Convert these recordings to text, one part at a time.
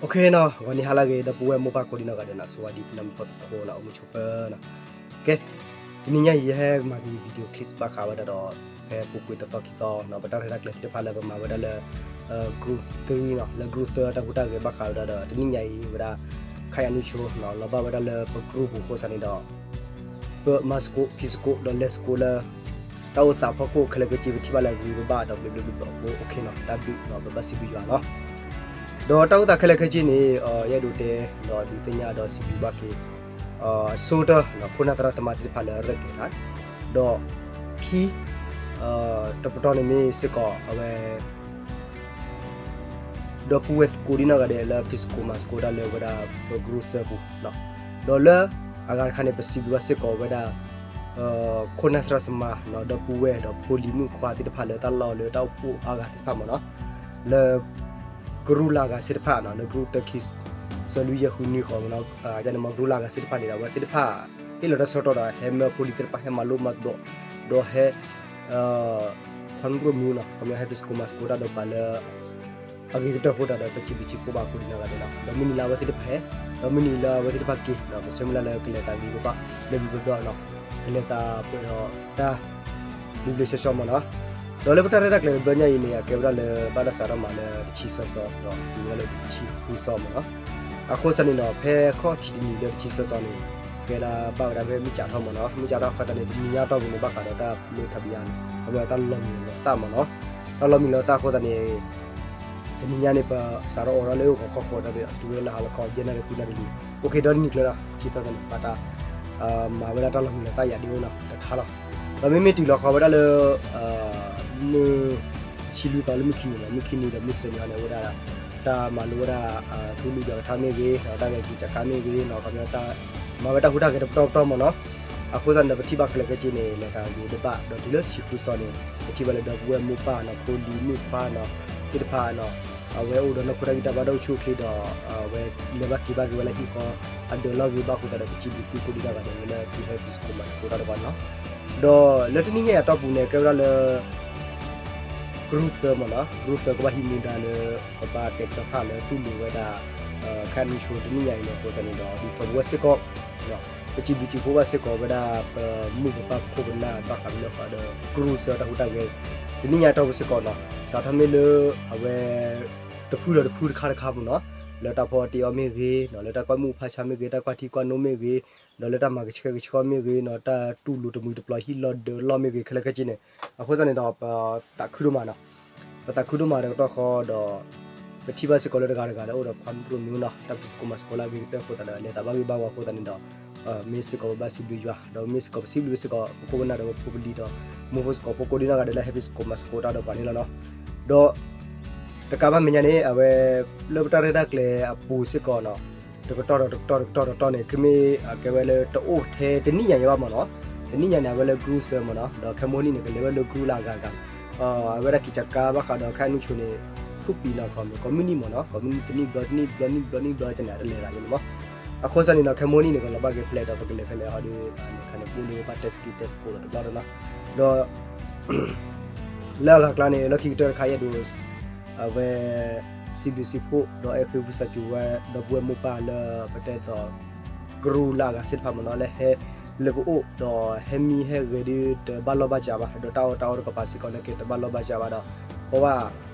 Okay နီၤ, ဂီၤနံၤဟါလၢအဂ့ၤ ဒီပုၢ်ဝဲၢ်မိၢ်ပၢ်ကိးဒံနီၢ်ဂၤဒဲးနီၤ, စဝၤဒံး ပနၢ်မုၣ်ဖိသကိးနီၤ, အိၣ်မုာ်ဆိးပၢၤနီၤ. Okay, တနံၤညါအံၤ ယဟဲမၤက့ၤ video clips ဘၣ်ဃးဝဲဒၣ်ဒီး ဖဲပူၤကွံာ်တသီခံသီနီၤ, ပတၢ်ရဲၣ်တၢ်ကျဲၤသ့ၣ်တဖၣ်လၢပမၤဝဲဒၣ်လၢ group three နီၤ, လၢ group three တၢ်ဟူးတၢ်ဂဲၤဘၣ်ဃးဝဲဒၣ်ဒီး တနံၤညါအံၤဝဲဒၣ် ခါယၤနုၢ်ဆိနီၤ, လီၤဘၣ်ဝဲဒၣ်လၢပ group ပူၤအဃိသတးန့ၣ်ဒီး ပမၤသကိး ဖံးသကိး ဒီးလဲၤသကိးလၢ တၢ်အိၣ်သးဖီခိၣ်ခဲလၢာ်ခဲဆ့ ပထံၣ်ဘၣ်လၢအဂ့ၤ ပဘၣ်ဒီးဘျုးဘျုးဘျုးဘျုးအဃိ okay နီၤ, တၢ်ဘျုးနီၤ, ပဘၣ်စံးဘျုးယွၤနီၤ. ဒီးတၢ်အိၣ်သးခဲလၢာ်ခဲဆ့န့ၣ် ယအဲၣ်ဒိးတဲ ဒီးဒုးသ့ၣ်ညါဒီးစံးဘျုးဘၣ်က့ၤ အဆိကတၢၢ်နီၤ ခိၣ်နၢ်သရၣ်သမါသ့ၣ်တဖၣ်လၢရဲၣ်ကျဲၤတၢ်, ဒီးခံ တပတီၢ်န့ၣ်မ့ၢ်စ့ၢ်ကီးအဝဲ ဒီပုၢ်ဝဲၢ်ကိးဒံနီၢ်ဂၤဒဲးလၢဖံးသကိးမၤသကိးတၢ်လၢဝဲဒၣ်ပ group သၢပူၤနီၤ. ဒီးလၢအဂၤတခါန့ၣ် ပစံးဘျုးဘၣ်စ့ၢ်ကီးဝဲဒၣ် ခိၣ်နၢ်သရၣ်သမါနီၤ, ဒီပုၢ်ဝဲၢ်ဒီးဖိလံၤမုၣ်ခွါသ့ၣ်တဖၣ်လၢတၢ်လီၢ်လၢတၢ်အိၣ်ဖှိၣ်အါဂၤသ့ၣ်တဖၣ်မ့ၢ်နီၤ, လၢ group လၢအဂၤသ့ၣ်တဖၣ်နီၤ, လၢ group တခံ သၢလွံၢ်ယဲၢ်ဃုနွံဃီမ့ၢ်နီၤ, န့ၣ်မ့ၢ် group လၢအဂၤသ့ၣ်တဖၣ်န့ၣ်ဒီး အဝဲသ့ၣ်တဖၣ် ဟ့ၣ်လီၤတၢ်ဆၢကတီၢ်ဒီး ဟဲမၢဖိလံၤသ့ၣ်တဖၣ် ဟဲမၤလိမၤဒိး ဒီးဟဲ ခွါမုၣ်ရိၣ်မုၢ်နီၤ, ခီပညီဟဲဖံးသကိးမၤသကိးတၢ်ဒီးပှၤလၢ အဂ့ၤကတၢၢ်အဃိသတးဒီး ပစံးဘျုးစံးဖှိၣ်ဘၣ်ကိးဒံနီၢ်ဂၤဒဲးနီၤ. ဒီးမုၢ်နံၤလၢအဝဲသ့ၣ်တဖၣ်ဟဲ, ဒီးမုၢ်နံၤလၢအဝဲသ့ၣ်တဖၣ်က့ၤနီၤ, ပဆၢမုၢ်လၢ်လၢကလဲၤသးဂ့ၤဘၣ်ဘၣ် လၢဘျုးဘျီဘျီနီၤ, ကလဲၤသးပှဲၤဒီးတၢ် ဘျုးဘျုးဆှီဆှီမ့ၢ်နီၤ. ဒီးလၢပတၢ်ရဲၣ်တၢ်ကျဲၤတဘျီညါအံၤန့ၣ် အကဲဝဲဒၣ်လၢဘၣ်တၢ်စးထီၣ်မၤလၢတဆံသၢသီ ဒီးတုၤဝဲဒၣ်လၢတဆံဃုသီမ့ၢ်နီၤ. အဃိသတးန့ၣ်ဒီး ဖဲခီၣ်ထံးတနံၤလၢတဆံသၢသီန့ၣ် ကဲဒၣ်ဘၣ်ဝဲဒၣ်ဖဲမုၢ်ကၠးထီၣ်မ့ၢ်နီၤ, မုၢ်ကၠးထီၣ်အဃိသတးန့ၣ် တနံၤညါတီၢ်ပူၤန့ၣ် ဘၣ်ဃးဒီးတၢ်လိၣ်ထါဘံယါန့ၣ် ခီပညီတၢ်လီၤမုၢ်လီၤသၣ်မ့ၢ်နီၤ, တၢ်လီၤမုၢ်လီၤသၣ်အဃိသတးန့ၣ် တနံၤညါန့ၣ် ပစးထီၣ်အိးထီၣ်လၢဂီၤခီဃီဒီး တုၤဝဲဒၣ်လၢဟါလီၤခီ ယဲၢ်နၣ်ရံၣ်ဃုနၣ်ရံၣ်လံ, okay ဒီနံၤကျၢၤလီၤ တဆံသၢသီန့ၣ် ဘၣ်တၢ် မၤဝဲဒၣ်တၢ်လီၤမုၢ်လီၤသၣ်ယၤဒ်အိၣ်နီၤ တခါလီၤ. ဒီးမ့မ့ၢ်တုၤလီၤဃီဝဲဒၣ်လၢ မုၢ်ဆံလွံၢ်သီလၢမုၢ်ခံနံၤနီၤ, မုၢ်ခံနံၤဒီးမုၢ်ဆၢနံၤဟီန့ၣ် အိၣ်ဝဲဒၣ် တၢ်မၤလိဝဲဒၣ် ထူလူယွၤကထါမ့ၢ်ဂ့ၤ, ဒီးတၢ်ဂဲၤက့ၤကၠးကါမ့ၢ်ဂ့ၤနီၤ, ခီပညီတၢ် မၤဝဲတၢ်ဟူးတၢ်ဂဲၤတပတီၢ်ပတီၢ်မ့ၢ်နီၤ. အဃိသတးန့ၣ်ဒီး ပထံၣ်ဘၣ်ခဲလၢာ်ခဲဆ့န့ၣ် လဲၤသးဂ့ၤတဘၣ်, ဒီးတုၤလၢတဆံဃုသီန့ၣ် ပထံၣ်ဘၣ်လၢဒီပုၢ်ဝဲၢ်မိၢ်ပၢ်နီၤ, ဖိလံၤမုၣ်ခွါနီၤ, သ့ၣ်တဖၣ်နီၤ, အဝဲအိၣ်ဒီးနီၢ်ခိတၢ်ဂံၢ်တၢ်ဘါ တၢ်အိၣ်ဆူၣ်အိၣ်ချ့ဒီး အဝဲလဲၤဘၣ်က့ၤဘၣ်က့ၤဝဲလၢဟံၣ်ဃီ အဒၢးလီၢ်ဂ့ၤဘၣ်အဃိသတးဒီး ပစံးဘျုးသုကိးဒံနီၢ်ဂၤဒဲး လၢသုဟဲဖံးသကိးမၤသကိးတၢ်ဒီးပှၤနီၤ. ဒီးလၢတနံၤညါအံၤအတီၢ်ပူၤန့ၣ် ကဲဝဲဒၣ်လၢ group သၢမ့ၢ်နီၤ, group သၢကဘၣ်ဟံးမူဒါလၢ ပဘၣ်ကဲထီၣ်ဖးလၢတူၢ်လိာ်ဝဲဒၣ် ခါနံၣ်ဆိတနံၤညါအံၤန့ၣ် အဃိသတးန့ၣ်ဒီး ဒ်သိးပဝဲစ့ၢ်ကီး ပစံးဘျုးစံးဖှိၣ်ဘၣ်စ့ၢ်ကီးဝဲဒၣ် ပမိၢ်ပပၢ်ပခိၣ်ပနၢ်ဘၣ်ဃးလၢဃးဒီး group သၢတၢ်ဟူးတၢ်ဂဲၤ တနံၤညါအတီၢ်ပူၤစ့ၢ်ကီးနီၤ, စးထီၣ်မ့ၢ်လၢအဝဲ တဖုဒီးတဖုတခါတခါမ့ၢ်နီၤ, လၢတၢ်ဖီအီၣ်တ့အီၣ်မ့ၢ်ဂ့ၤနီၤ, လၢတၢ်ကွၢ်မုၢ်ဖးဆါမ့ၢ်ဂ့ၤ, တၢ်ကွၢ်ထံကွၢ်နိမ့ၢ်ဂ့ၤ, ဒီးလၢတၢ်မၤကဆှဲကဆှီမ့ၢ်ဂ့ၤနီၤ, တၢ်တူၢ်လိာ်တမှံၤတပျီၤဟံၣ်လီၤဒၢးလီၢ်မ့ၢ်ဂ့ၤ ခဲလၢာ်ခဲဆ့န့ၣ်, အဃိသတးန့ၣ်ဒီး ပသးခုဒိၣ်မးနီၤ, ပသးခုဒိၣ်မးဒီးကတီၢ်ဃီဒီး ပထံၣ်ဘၣ်စ့ၢ်ကီးလၢတဂၤတဂၤဒီးအိၣ်ဒီးခွါမုၣ်ရိၣ်မုၢ်နီၤ, တၢ်ဖံးသကိးမၤသကိးလၢအဂ့ၤကတၢၢ်အဃိသတးဒီး လဲၤသးဘၣ်ဂ့ၤဘၣ်ဝါအဃိသတးန့ၣ်ဒီး မ့ၢ်စ့ၢ်ကီးပဘၣ်စံးဘျုးယွၤ, ဒီးမ့ၢ်စ့ၢ်ကီးပစံးဘျုးစ့ၢ်ကီး ပခိၣ်ပနၢ်ဒီးပဖိပလံၤဒီး မိၢ်ဖိစ့ၢ်ကီး ဖိကိးဒံနီၢ်ဂၤဒဲးလၢ ဟဲဖံးသကိးမၤသကိးတၢ်ဒီးပှၤန့ၣ်လီၤနီၤ. ဒီး တကးဘၣ်မဲာ်ညါန့ၣ် အဝဲ လၢပတၢ်ရဲၣ်တၢ်ကျဲၤအပူၤစ့ၢ်ကီးနီၤ, တကတီၢ်ဒီးတကတီၢ် တကတီၢ်ဒီးတကတီၢ်န့ၣ် ကမ့ၢ်ကဲဝဲလၢတအိၣ်ထဲတနံၣ်ညါအံၤဘၣ်မ့ၢ်နီၤ, တနံၣ်ညါန့ၣ် အဝဲလၢ group သၢမ့ၢ်နီၤ, ဒီးခဲမိၢ်နံၤန့ၣ် ကလဲၤဝဲလၢ group လၢအဂၤဂၤ အဝဲဒၣ်က့ၤကၠးကါဘၣ်ဃးဒီးခါနံၣ်ဆိန့ၣ် ထူၣ်ပံၤနီၤ ကိးမုၢ်နံၤမ့ၢ်နီၤ, ကိးမုၢ်နံၤ တနံၣ်ဘျီတနံၣ် ဘျီနံၣ်ဘျီနံၣ်ဘျီ ကန့ၣ် တလဲၤသးယဲန့ၣ်မ့ၢ်, အဃိသတးန့ၣ်နီၤ ခဲမိၢ်နံၤန့ၣ် ကလီၤဘၣ်က့ၤဖျဲးဒီး ပကလဲၤဖဲလဲၣ်ဟီဒီး န့ၣ်ခါန့ၣ် ပအိၣ်လၢဘၣ်တဲစကံတဲစကိးဒီးတဘျီဒီးနီၤ, ဒီး လၢအဂၤကျါန့ၣ် လီၢ်ခံကတၢၢ်တခါယအဲၣ်ဒိး အဝဲ စံးဘျုးစံးဖှိၣ် ဒီးအဲၣ်ဃ့ဝံသးစူၤဝဲ ဒီပုၢ်ဝဲၢ်မိၢ်ပၢ်လၢပတဲသိး group လၢအဂၤသ့ၣ်တဖၣ်မ့ၢ်နီၤ လၢဟဲလၢပအိၣ် ဒီးဟဲမံဟဲဂဲၤဒုးတဘၣ်လီၢ်ဘၣ်စးဘၣ် ဒီးတၢ်အီၣ်တၢ်အီတကပၤစ့ၢ်ကီးန့ၣ်က့ၤတဘၣ်လီၢ်ဘၣ်စးဘၣ်ဒီး ပဝဲ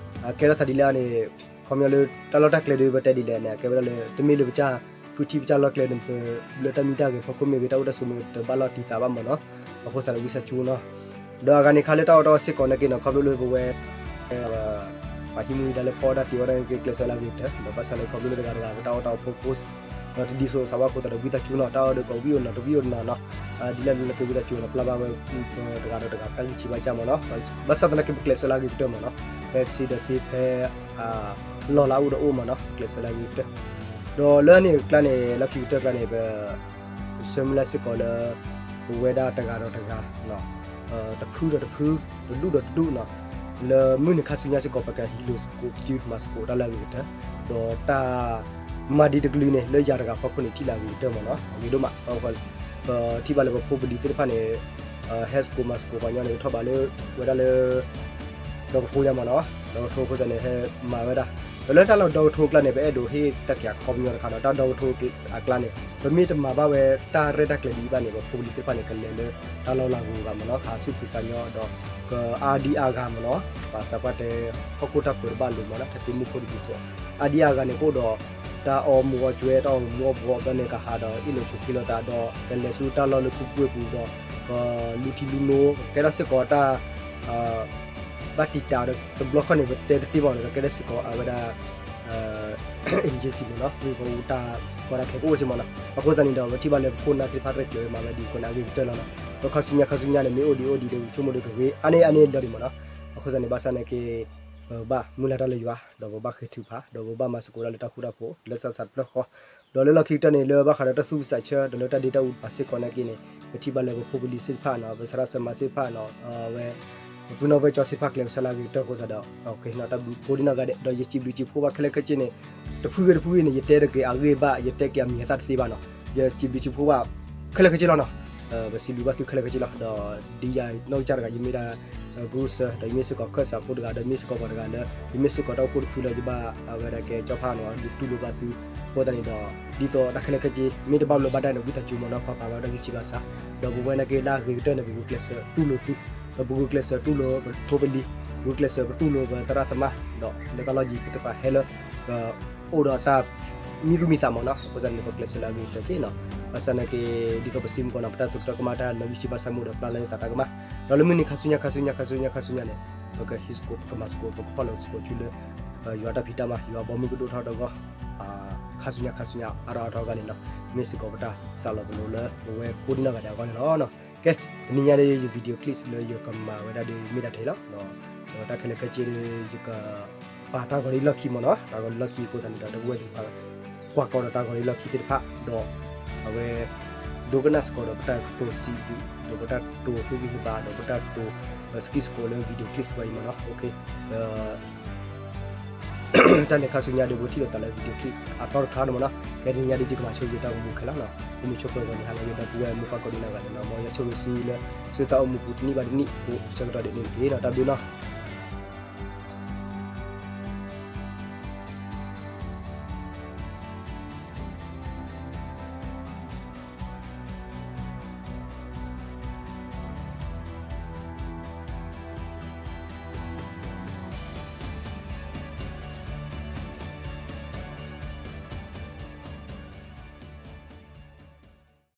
ကဲထီၣ်သးဒ်လဲၣ်န့ၣ် ခီပညီလၢတၢ်လီၢ်တၢ်ကျဲဒုးပတဲဒ်လဲၣ်န့ၣ် ကဲဝဲဒၣ်လၢ တမ့ၢ်လၢပစၢ် ဖုထံပစၢ်လီၢ်ကျဲန့ၣ် ပလၢတၢ်မံတၢ်ဂဲၤဖီခိၣ်မ့ၢ်ဂ့ၤ တၢ်အိၣ်တၢ်ဆိးမ့ၢ်ဂ့ၤ တဘၣ်လီၢ်တံၢ်သးဘၣ်မ့ၢ်နီၤ အဃိသတးဒီးဝံသးစူၤနီၤ ဒီးအဂၤန့ၣ်ခါလၢတၢ်အီၣ်တၢ်အီစ့ၢ်ကီးန့ၣ်က့ၤနီၤ ခီဖျိလၢပဝဲ ပှၤဟံးမူဒါလၢဖီအီၣ်တၢ်တ့အီၣ်တၢ်န့ၣ်က့ၤကျဲးစၢးလၢအဂ့ၤကတၢၢ် ဒီးဘၣ်ဆၣ်န့ၣ်ခီဖျိလၢတဂၤတဂၤပတၢ်အီၣ်တၢ်အီဖိဖိ ဒီးတဒ်သိးစးဘၣ်အဃိသတးဒီးဝံသးစူၤနီၤ တၢ်အီၣ်ဒီးကဝံအိၣ်နီၤတဝံအိၣ်နီၤနီၤ ဒ်လဲၣ်ဒ်လဲၣ်က့ၤဝံသးစူၤနီၤ ပျၢ်ဘၣ်ဝဲတဂၤဒီးတဂၤတၢ်ဂံၢ်ဆံးဘၣ်ကၢ်မ့ၢ်နီၤ ဘၣ်ဆၣ်သနာ်က့ပကျဲးစၢးလၢအဂ့ၤကတၢၢ်မ့ၢ်နီၤ ဖဲတဆံဒီးဆံဖဲ လီၢ်လၢအအိၣ်ဒီးအိၣ်မ့ၢ်နီၤ ကျဲးစၢးလၢအဂ့ၤကတၢၢ် ဒီးလၢန့ၣ်အကျါန့ၣ် လီၢ်ခံကတၢၢ်ကျါန့ၣ် ပ ပဆၢမုၢ်လၢ်စ့ၢ်ကီးလၢ ပဝဲဒၣ်တဂၤဒီးတဂၤ တဖုဒီးတဖု တဒူၣ်ဒီးတဒူၣ်နီၤ လၢမုၢ်နံၤခါဆူညါစ့ၢ်ကီး ပကဟံးလိာ်သကိးစုမၤသကိးတၢ်လၢအဂ့ၤကတၢၢ် ဒီးတၢ်မၤဒံးတကလုာ်န့ၣ် လၢယၤတဂၤဖီခိၣ်န့ၣ် ထံၣ်လၢအဂ့ၤကတၢၢ်မ့ၢ်နီၤ အဂ့ၤဒိၣ်မး ပထံၣ်ဘၣ်လၢပဖိပလံၤသ့ၣ်တဖၣ်န့ၣ် ဟဲသကိးမၤသကိးပှၤညီန့ၣ် ကထီၣ်ဘးလၢ ဝဲဒၣ်လၢ ဒီကထိညါမ့ၢ်နီၤ ဒီကထိအဃိသတးန့ၣ် ဟဲမၤဝဲဒၣ် ဒီးလၢတၢ်လီၢ်ဒီကထိအကျါန့ၣ် ပအဲၣ်ဒိးဟ့ၣ်တၢ်က့ၤအခီပညီတခါဒီး တၢ်ဒီကထိအကျါန့ၣ် ပမ့ၢ်တမၤဘၣ်ဝဲတၢ်ရဲၣ်တၢ်ကျဲၤဒ်အံၤဘၣ်န့ၣ် ပဖိပလံၤသ့ၣ်တဖၣ်န့ၣ် ကလဲၤလၢတၢ်လီၢ်လၢအဂုၤအဂၤမ့ၢ်နီၤ, ဟးဆူၣ်ဖုစါညီဒီး ကအါဒံအါဂၤမ့ၢ်နီၤ, ဘၣ်ဆၣ်ပှၤတဲ ဟီၣ်ခိၣ်တၢ်ပၢတဘၣ်လိာ်မ့ၢ်နီၤ, တၢ်တ့မူခိၣ်တဒ်သိး အါဒံအါဂၤန့ၣ် ကအိၣ်ဒီး တၢ်အီမူးအီကၠွဲ တၢ်အီမူးအီဘှီး ဒီးန့ၣ်ကဟးဒီးအ့ၣ်လိာ်ဆိးက့လိာ်သးဒီး ကလဲၤဆူတၢ်လီၢ်လၢပူၤကွံာ်အပူၤဒီး ကလူထံလူနိ ကကဲထီၣ်စ့ၢ်ကီးတၢ် ဘၣ်တံာ်တာ်ဒီး တဘျီခီန့ၣ် ပတဲတသ့ဘၣ်န့ၣ် ကကဲထီၣ်စ့ၢ်ကီးအဝဲဒၣ် emergency မ့ၢ်နီၤ, ဂ့ၢ်ကီတၢ်ကီတၢ်ခဲကအိၣ်စ့ၢ်မ့ၢ်နီၤ. အဃိသတးန့ၣ်ဒီး ပထံၣ်ဘၣ်လၢပခိၣ်နၢ်သ့ၣ်တဖၣ်ရဲၣ်ကျဲၤဝဲမၤဝဲဒ်အံၤအဃိန့ၣ် အဂ့ၤကတၢၢ်လီၤနီၤ. ဒီးခါဆူညါခါဆူညါန့ၣ် မ့ၢ်အိၣ်ဒံးအိၣ်ဒံးဒီး ဆိကမိၣ်ဒီးကဂ့ၤ အါန့ၢ်အါန့ၢ်ဒီးဒံးမ့ၢ်နီၤ. အဃိသတးန့ၣ် ဘၣ်ဆၣ်နာ်က့ ပဘၣ်မုၢ်လၢ်တၢ်လၢယွၤ ဒီးပဘၣ်ဃ့ထုကဖၣ် ဒီးပဘၣ်မၤသကိးတၢ်လၢတၢ်ဃူတၢ်ဖိး လၢသးစၢ်တဖျၢၣ်ဃီ ဒီးလၢလီၢ်ခံကတၢၢ်န့ၣ် လၢဘၣ်ဃးဒီးတၢ်သူၣ်ဝံၣ်သးဆၢ ဒီးလၢတၢ်ဒ့တၢ်အူတဖၣ်စ့ၢ်ကီးနာ်က့န့ၣ် ပထံၣ်ဘၣ်လၢပဖိပလံၤသ့ၣ်တဖၣ်နီၤ ပသရၣ်သမါသ့ၣ်တဖၣ်နီၤ အဝဲ ပဖုနီၣ်ဝဲကၠီသ့ၣ်တဖၣ်ကျဲးစၢးလၢအဂ့ၤကတၢၢ်အဃိသတးဒီး တၢ်ဘျုးကိးဒံနီၢ်ဂၤဒဲး ဒီးယစံးဘျုးစံးဖှိၣ်ဘၣ်ခဲလၢာ်ခဲဆ့န့ၣ် တဖုဂ့ၤတဖုဂ့ၤန့ၣ် ယတဲတဂ့ၤအဂ့ၢ်ဘၣ် ယတဲက့ၤအမံၤအသၣ်တသ့ဘၣ်နီၤ ယစံးဘျုးစံးဖှိၣ်ဘၣ်ခဲလၢာ်ခဲဆ့လီၤနီၤ. ပစံးဘျုးဘၣ်သုခဲလၢာ်ခဲဆ့လီၤ ဒီးဒ်ယနီၢ်ကစၢ်တဂၤ ယမ့ၢ်ဒၣ် ဂုာ်စၢၤ ဒီးယမ့ၢ်စ့ၢ်ကီးခၢၣ်စးဖိတဂၤ ဒီးယမ့ၢ်စ့ၢ်ကီးပှၤတဂၤလၢ ယမ့ၢ်စ့ၢ်ကီးတၢ်အိၣ်ဖှိၣ်တဖုလၢယဘၣ်အဝဲဒၣ်ကဲကၠီဖးနီၤ ဒုးတူၢ်လိာ်ဘၣ်သု အဃိသတးန့ၣ်ဒီး ဒ်သိးတၢ်ခဲလၢာ်ခဲဆ့ မ့ၢ်တဘၣ်လိာ်ဘၣ်တၢ်န့ၣ်ဒီး ဝံသးစူၤမ့ၢ်နီၤ ကွၢ်ပာ်ဝဲဒၣ်ဂံၢ်စၢ်ဘါစၢ် ဒီးပဝဲနာ်က့လၢအဂ့ၤကတၢၢ်န့ၣ် ပဂုာ်ကျဲးစၢးတူၢ်လိာ်သု ဒီးပဂုာ်ကျဲးစၢးတူၢ်လိာ်ပဖိပလံၤ ဂုာ်ကျဲးစၢးပတူၢ်လိာ်ပသရၣ်သမါ ဒီးလၢတၢ်လီၢ်ယံၤသ့ၣ်တဖၣ်ဟဲလၢ ကအိၣ်ဒီးတၢ် မံသူၣ်မံသးမ့ၢ်နီၤ အဃိသတးန့ၣ် ပကျဲးစၢးလၢအဂ့ၤကတၢၢ်က့နီၤ ဘၣ်ဆၣ်နာ်က့ ဒ်သိးပစံးမ့ၢ်ကီးနီၤ ပတၢ်သးခုတၢ်ကမၣ်တၢ်လၢဂံၢ်စၢ်ဘါစၢ်မ့ၢ်ဒီးပျၢ်လၢသးတၢ်ကမၣ် ဒီးလၢမုၢ်နံၤခါဆူညါခါဆူညါခါဆူညါခါဆူညါန့ၣ် ပကဟံးသကိး ပကမၤသကိး ပကဖီၣ်လိာ်သကိးဆူလၢ ယွၤတၢ်ဖံးတၢ်မၤ ယွၤဘီမုၢ်ကဒိၣ်ထီၣ်ဒီးဂီၢ် ခါဆူညါခါဆူညါအါထီၣ်အါထီၣ်အဂီၢ်န့ၣ်နီၤ မ့ၢ်စ့ၢ်ကီးပတၢ်စးလီၤပလိာ်လၢပဝဲကိးဒံနီၢ်ဂၤဒဲးအဂီၢ်န့ၣ်လီၤ. ကဲ တနံၤညါဒီး ယ video clips လၢယကမၤဝဲဒၣ်ဒီးမ့ၢ်ဒၣ်ထဲလီၤ ဒီးတၢ်ခဲလၢာ်ခဲဆ့ဒီး ယက ပာ်တၢ်ဂီၤလံလီၢ်ခံမ့ၢ်နီၤ တၢ်ဂီၤလံလီၢ်ခံအဃိသတးန့ၣ်ဒီး ဒီပုၢ်ဝဲၢ်သ့ၣ်တဖၣ် ကွၢ်ကီဒီးတၢ်ဂီၤလံလီၢ်ခံသ့ၣ်တဖၣ် ဒီး အဝဲ ဒိကနၣ်သကိးဒီးပတၢ်ကတိၤစံးဘျုး ဒီးပတၢ်ကတိၤဟ့ၣ်ဂံၢ်ဟ့ၣ်ဘါ ဒီးပတၢ်ကတိၤ စကံၢ်သကိးလၢ video clips ဝဲအံၤမ့ၢ်နီၤ ဒီး တၢ်လဲၤခါဆူညါဒီး ပကထံၣ်လိာ်သးလၢ video clip အသီတခါန့ၣ်မ့ၢ်နီၤ ကဲတနံၤညါဒီး ယကမၤဆိယတၢ်အိၣ်မူခဲလၢာ်နီၤ အိၣ်မူဆိးပၢၤဂီၤန့ၣ် ဟါလၢအဂ့ၤ ဒီပုၢ်ဝဲၢ်မိၢ်ပၢ်ကိးဒံနီၢ်ဂၤဒဲးနီၤ မ်ယွၤဆိၣ်ဂ့ၤဆူလၢ ဆူတၢ်အိၣ်မူပူၤတနံၣ်ဘၣ်တနံၣ်အဃိ ဆၢကတီၢ်ဒ်န့ၣ်တက့ၢ်နီၤ တၢ်ဘျုးနီၤ